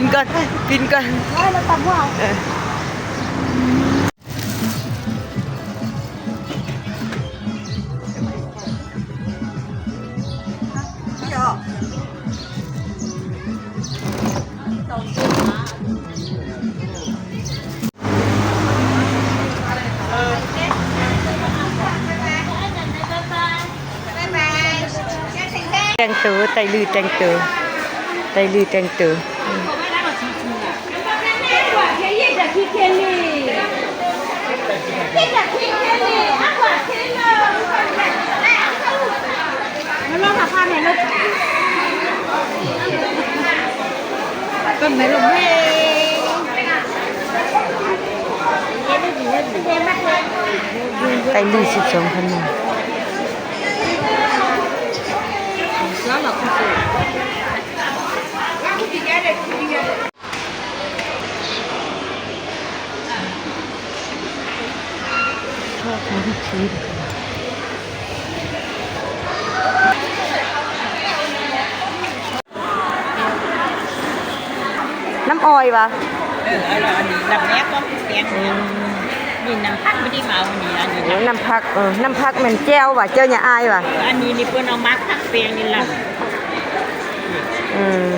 ກິນກ່ອນ ກິນກ່ອນ ເອີ ລະຕຳຫົວ ເອີ. ແຕ່ງໂຕ ໄຕລືແຕ່ງໂຕ ໄຕລືແຕ່ງໂຕ. ໄຕລືສິບສອງພັນໜຶ່ງ. ນ້ຳອ້ອຍຫວາ? ເອີ ອັນນີ້ນ້ຳແອບ ແປງ ອືມ ນີ້ນ້ຳຜັກ ບໍ່ໄດ້ມາເອົານີ້ ອັນນີ້ ໂອ້ ນ້ຳຜັກ ເອີ ນ້ຳຜັກແມ່ນແຈ່ວຫວາ? ແຈ່ວຍາອາຍຫວາ? ເອີ ອັນນີ້ນີ້ເພິ່ນເອົາໝາກຜັກແປງນີ້ລະ ອືມ.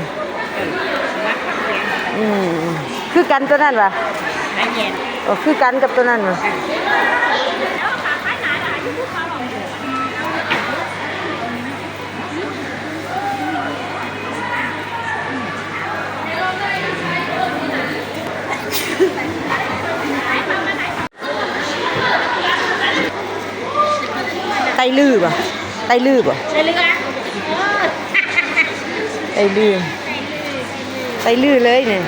ອືມ ຄືກັນໂຕນັ້ນຫວາ? ໂອ້ ຄືກັນກັບໂຕນັ້ນຫວາ? ໄຕລືບໍ່? ໄຕລືບໍ່? ໄຕລື ໄຕລືເລີຍນີ້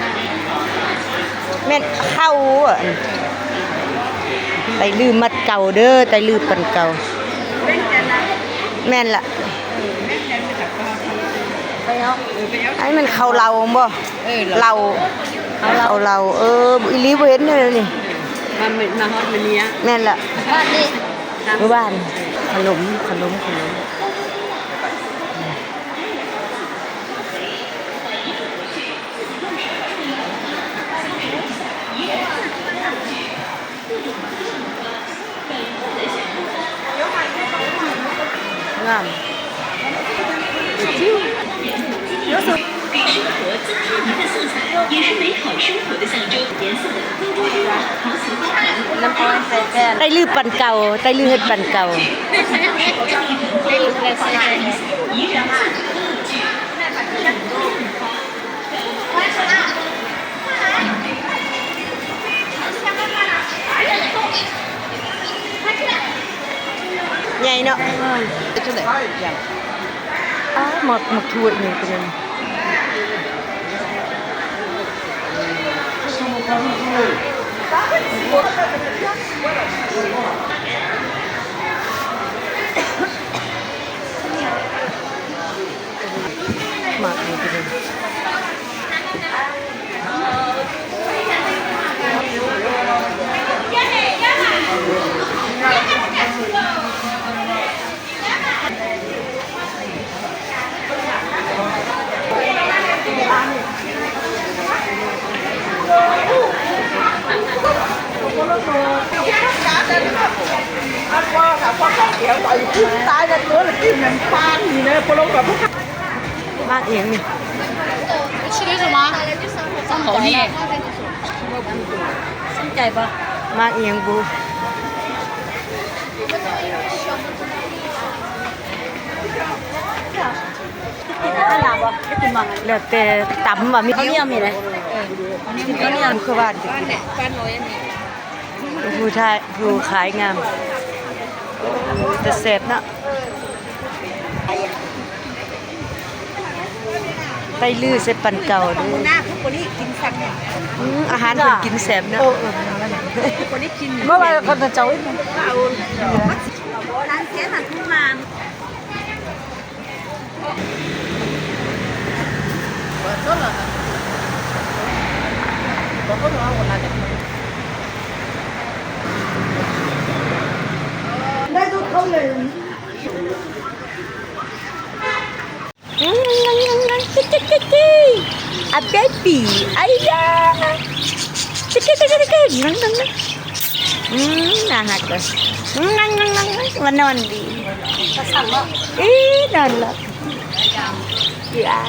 ແມ່ນເຂົ້າ ອັນ ໄຕລືມັດເກົ່າເດີ ໄຕລືປັນເກົ່າ ແມ່ນລະ ໄປເອົາ ອັນນີ້ມັນເຂົ້າເລົາບໍ່? ເອີ ເລົາ ເຂົ້າເລົາ ເອີ ອີ່ຫຼີບໍ່ເຫັນເລີຍນີ້ ມາ ມາຮອດມື້ນີ້ ແມ່ນລະ ບ້ານນີ້ ມື້ວານ ຂະໜົມ ຂະໜົມ ຂະໜົມ ງາມ. ໄຕລືປັນເກົ່າ ໄຕລືເຮັດປັນເກົ່າ. ໃຫຍ່ເນາະ ອ້າ ໝາກ ໝາກຖົ່ວນີ້ກໍຍັງ ໝາກນີ້ກໍມີ ໝາກອີ່ຫຍັງນີ້? ເຂົານີ້ ສົນໃຈບໍ່? ໝາກອີ່ຫຍັງບຸ? ແລ້ວແຕ່ຕຳວ່າມີ ເຂົາໜຽວມີໄດ໋ ກິນເຂົ້າໜຽວຄືວ່າ ຜູ້ຖ່າຍ ຜູ້ຂາຍງາມ ແຕ່ແຊບເນາະ. ໄຕລືໃສ່ປັນເກົ່າເດີ ມື້ໜ້າຜູ້ຄົນນີ້ກິນສັກ ອືມ ອາຫານເພິ່ນກິນແຊບເນາະ ເອີ ເອີ ເອີ ຜູ້ຄົນນີ້ກິນ ເມື່ອວານເຂົາເຈົ້າ ເອົາ ຮ້ານເຊນຫາທຸມາ ໄດ້ທຸກຄົນເລີຍ. ອືມ ອ ອາເບບີ ໄອຢາ ອືມ ໜ້າຮັກເລີຍ ງັງໆ ມານອນດີ ອີ ນອນຫຼັບ ຢາ.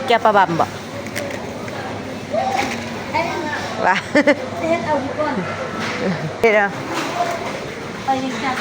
ແຈ່ວປາບຳບໍ? ວ່າ ເຮັດເອົາ ເຮັດເອົາ. ໄປວຽງຈັນ.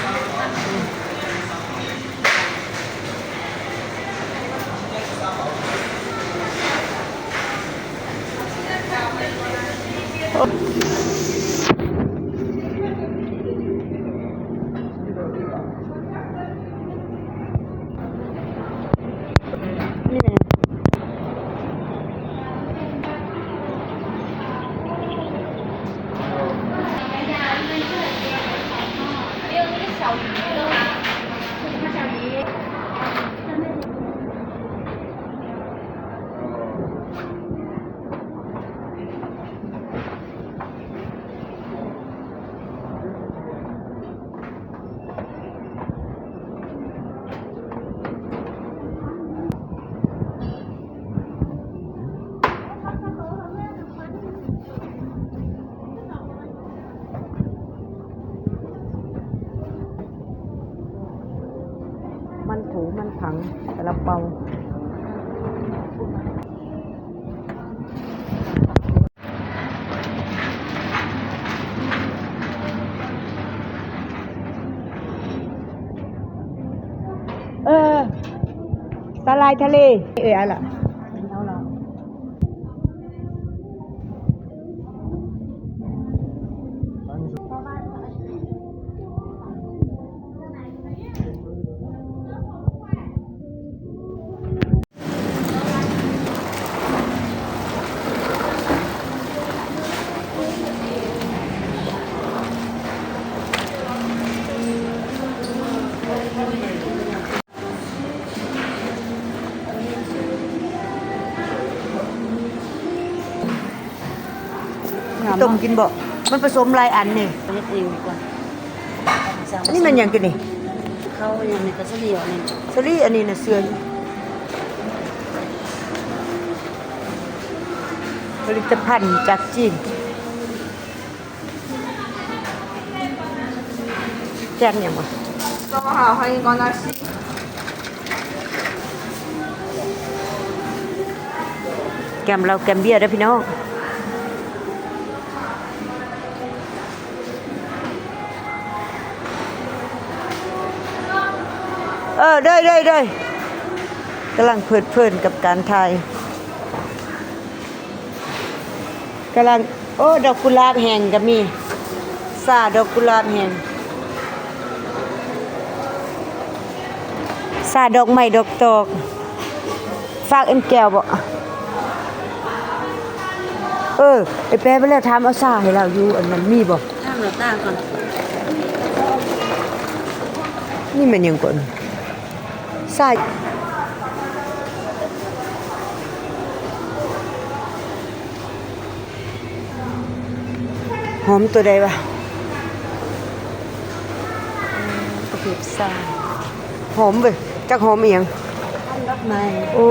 ມັນໂຖ ມັນຖັງ ຊາລາເປົາ. ເອີ ສາຫຼ່າຍທະເລ ເອີ ເອົາລະ. ງາມເນາະ ຕົ້ມກິນບໍ່? ມັນປະສົມຫຼາຍອັນນີ້ ເຮັດເອງດີກວ່າ. ອັນນີ້ແມ່ນຫຍັງກັນນີ້? ເຂົ້າຫຍັງນີ້ ກະສະຫຼີ່ອັນນີ້ ສາລີ ອັນນີ້ນະ ເຊື່ອຢູ່ ຜະລິດຕະພັນຈາກຈີນ. ແກມຫຍັງວະ? ແກມເຫຼົ້າແກມເບຍເດີພີ່ນ້ອງ. ເອີ ໂດຍ ໂດຍ ໂດຍ ກຳລັງເພີດເພີນກັບການຖ່າຍ. ກຳລັງ ໂອ້ ດອກກຸຫຼາບແຫ້ງກໍມີ ຊາດອກກຸຫຼາບແຫ້ງ ຊາດອກໄມ້ດອກຕອກ ຝາກເອັນແກ້ວບໍ? ເອີ ໄອ້ແປໄປແລ້ວ ຖາມເອົາຊາໃຫ້ລາວຢູ່ ອັນນັ້ນມີບໍ? ຖາມລາວຕາກ່ອນ. ນີ້ແມ່ນຫຍັງກ່ອນ? ຊາ ຫອມໂຕໃດວະ? ກະເພາະຊາ ຫອມເວີຍ ຈັກຫອມອີ່ຫຍັງ? ດອກໄມ້. ໂອ້.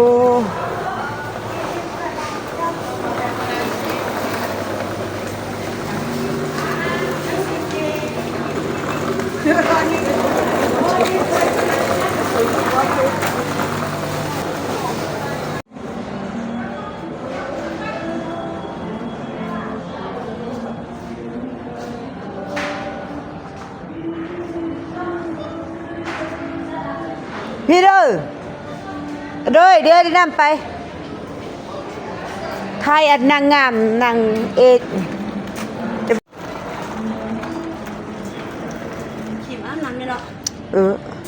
ເ ພີ່ເດີ ເດີຍ ເດີຍນຳໄປ ຖ່າຍອັນນາງງາມນາງເອກ ຄຣີມອາບນ້ຳນີ້ເນາະ ເອີ.